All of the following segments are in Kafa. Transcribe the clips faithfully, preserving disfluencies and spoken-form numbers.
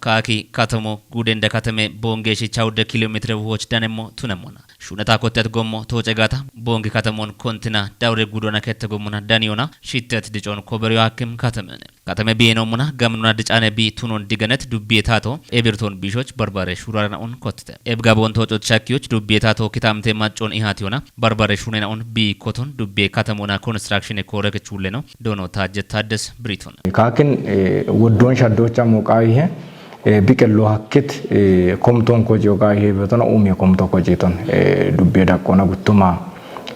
Kaaki katamo guudenda katame boongeeshshi chawudde kiilo meetire wooch danemo tunemona. Shuunata kotte at gommo tooce gaata boonge katamoon kontina dawure guudona kette gommona daniyona shittet dicoon koberiyo hakkim katamene. Katame biyeenoomona gaminona dicaane bi tunon diganet dubbiye taato ebirtoon biishoch barbare shuurarana un kottite. Ebgaboon toococh shakkiyoch dubbiye taato kitaamte maccoon ihaatiyona barbare shuunena un bi koton dubbiye katamoona konistiraakshine kooreke chuulleno doono taajje taaddes biriton. Kaakin, eh, woddoon shaddocha mooqaa ihe, eh, biqilloo hakkit, eh, komtoon kojii oqaa ihe beetona uumie komtoo kojiiton, eh, dubbiye daqqoona guttuma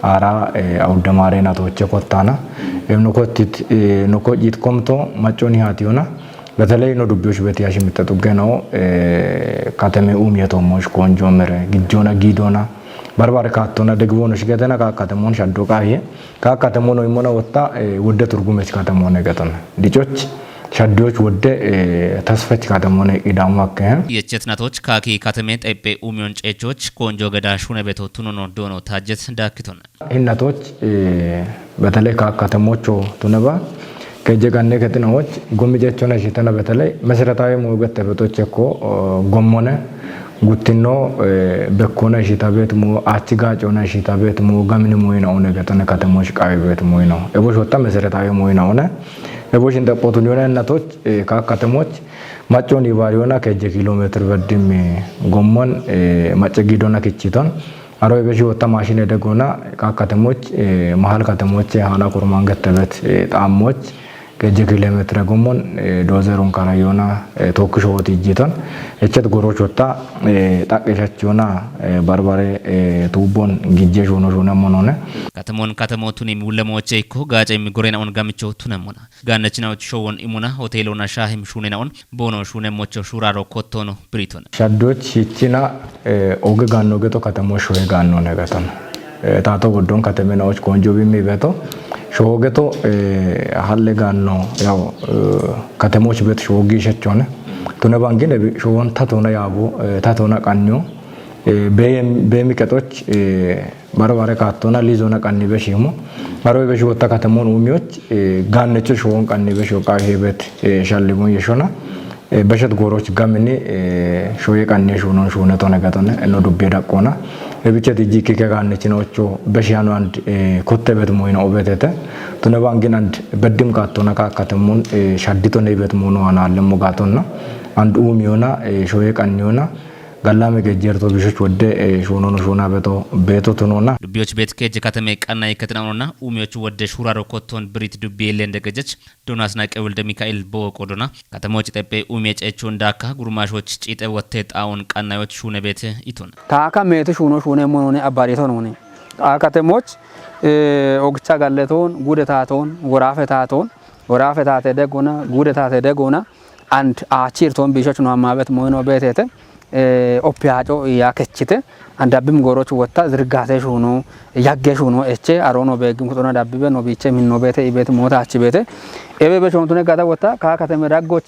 aara, eh, awuddamaaree na tooche kottaana. Em no kottit, eh, no kojiit komtoo maccoon ihaatiyona. Beteley no dubbiyoch betiya shimitte xugge no, eh, katame uumie toommoch koonjoo mere, gijjoona giidoona. Barbare kaattona degiboonoch getena kaa katemoon shaddo qaahiye. Kaa katemoon oyimmona wotta, eh, wodde turgumech katemoone geton. Dicoch, shaddiyoch wodde, eh, tasfech katemoone idaamu hakke. Yechet natoch kaaki katame xephe uumiyon ceechoch koonjoo geda shuune beto tunono doono taajjet daakkiton. Hinnatoch, eh, beteley kaa katemocho tuneba, kejje ganne ketinawoch, gommi jechona shitena beteley, meseretaawe moo gette betoch ekko, eh, gommone, guttinno, eh, bekkoona ishita beet moo, achi gaacoona ishita beet moo, gamini moyina one getone katemoch qaawi beet moyina. Eboch wotta meseretaawe moyina one. Eboch inte qotun yone innatoch, eh, kaa katemoch, maccoon ibaariyona kejje kiilo meetir beddim gommon, eh, macce giidona kichiton. Aro ebeshi wotta maashine degona kaa katemoch, eh, mahal katemoche haana kurman gette bet, eh, xaammoch, kejje kiilo meetire gommon, eh, doozerun karayona, eh, tookkisho woti ijjiton. Echet goroch wotta, eh, xaqqishachona, eh, barbare, eh, tuubbon gijje shuuno shuunemmo noone. Katemoon katemo tunim wullemoche ikko gaace immi gorena un gamicho tunemona. Gaannechinawoch showon imuna hoteelona shaahim shuunena un boono shuunemmocho shuuraro kottoono biriton. Shaddoch hichina, eh, oge gaanno geto katemo shoye gaanno ne geton. Eh, taato woddon katemenawoch koonjo bimmi beto. Showo geto, eh, halle gaanno, yaw, eh, katemoch bet showo giishechone. Tune bangin ebi showon tatona yaabo, eh, tatona qanniyo. Eh, beyem-, bemi kexoch, eh, barbare kaattona liizona qanni beshi imo. Baro beshi wotta katemoon uumiyoch, eh, gaannecho showon qanni beshi oqaa ihe bet, eh, shalligon yeshona. Eh, beshet gooroch gamini, eh, shoye qanni shuunon shuune tone gatone, enno dubbiye daqqoona. Ebichet ijji ikkike gaannechinocho beshi hano and, eh, kotte bet moyina obetete. Tune bangin and beddim kaattona kaa katemoon, eh, shadditone ibet moono anallemmo gaatonna. And uumiyona, eh, shoye qanniyona. Gallame gejjerto bishoch wodde, eh, shuunono shuuna beto, beto tunona. Dubbiyoch bet kejje katame qanna ikketinanona, uumiyoch wodde shuuraro kotton birit dubbiye lende gejech, Donas na qewil de Mikael bo qodona. Katamo cixeppe uumiye ceechon daakka, gurmaashoch cixe wotte xaawon qannayoch shuune bet iton. Kaaka meetu shuuno shuune monone abbaarito noone. Kaa katemoch, eh, ogicha galleton, gude taaton, woraafe taaton, woraafe taate degona, gude taate degona, and aachi irtoon biishoch no ammaabet moyino beetete, eh, oppi haaco iya kechite, and dabbim gooroch wotta zirgaate shuuno, yagge shuuno eche, aroono beeggim kuxona dabbibe no biiche minno beete, ibeet moota achi beete. Ebe be shoontune gada wotta, kaa kateme daggoch,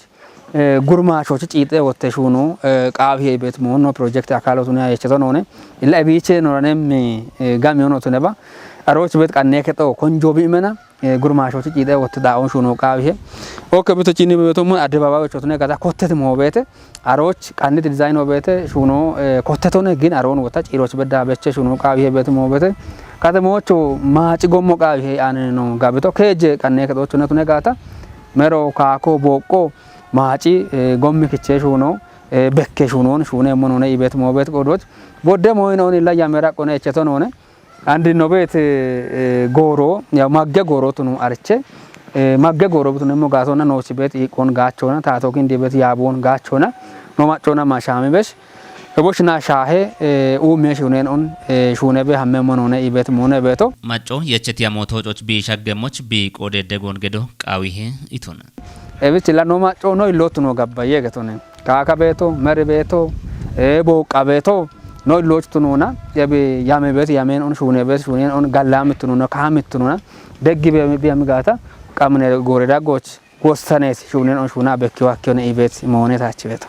eh, gurmaashoch ciixe wotte shuuno, eh, qaawi he ibeet moonno project akaalo tune ayecheto noone. Illa ebiiche noranem, eh, gami ono tuneba. Arooch beet qanne kexo konjo bi imena. Eh, gurmaashochi ciixe wotte daa'on shuuno qaawihe. Okke bito chini bebeto mun addebabayocho tune gata kottete moo beete. Arooch qannit dizayin oo beete shuuno, eh, kottetone gin aroon wotta ciiroch bedda beche shuuno qaawihe beete moo beete. Kate moocho maaci gommo qaawihe aanene no gabito keeje qanne kexochone tune gata. Mero kaako booqqo maaci, eh, gommi kiche shuuno, eh, bekke shuunon shuune monone ibet moo beet qodoch. Bodde mooyinoon illa yamera qone echeto noone. Andi no beete, eh, gooro, yaw magge gooro tunu arche, eh, magge gooro bitunu immo gaatona noochi beet iiqqoon gaachona, taato kindi beet yaaboon gaachona, no maccona mashaami besh, eboshna shaahe, eh, uumiye shuunen on, eh, shuune be hamme monone ibet mone beeto. Macco yechetiya mootoococh bi shaggemmoch bi qoode degoon gedo qaawihe itona. Ebichilla no macco no illootu no gabbayye getone. Kaaka beeto, meri beeto, ee, booqqa beeto, no illooch tununa, yabi yame beet, yamen on shuune beet, shuunen on gallaam tununa, kaam tununa, deggi be-, biyam gaata, qamne goore daggoch, wossanees, shuunen on shuuna bekki wakkiyone ibeet, moone taach beeto.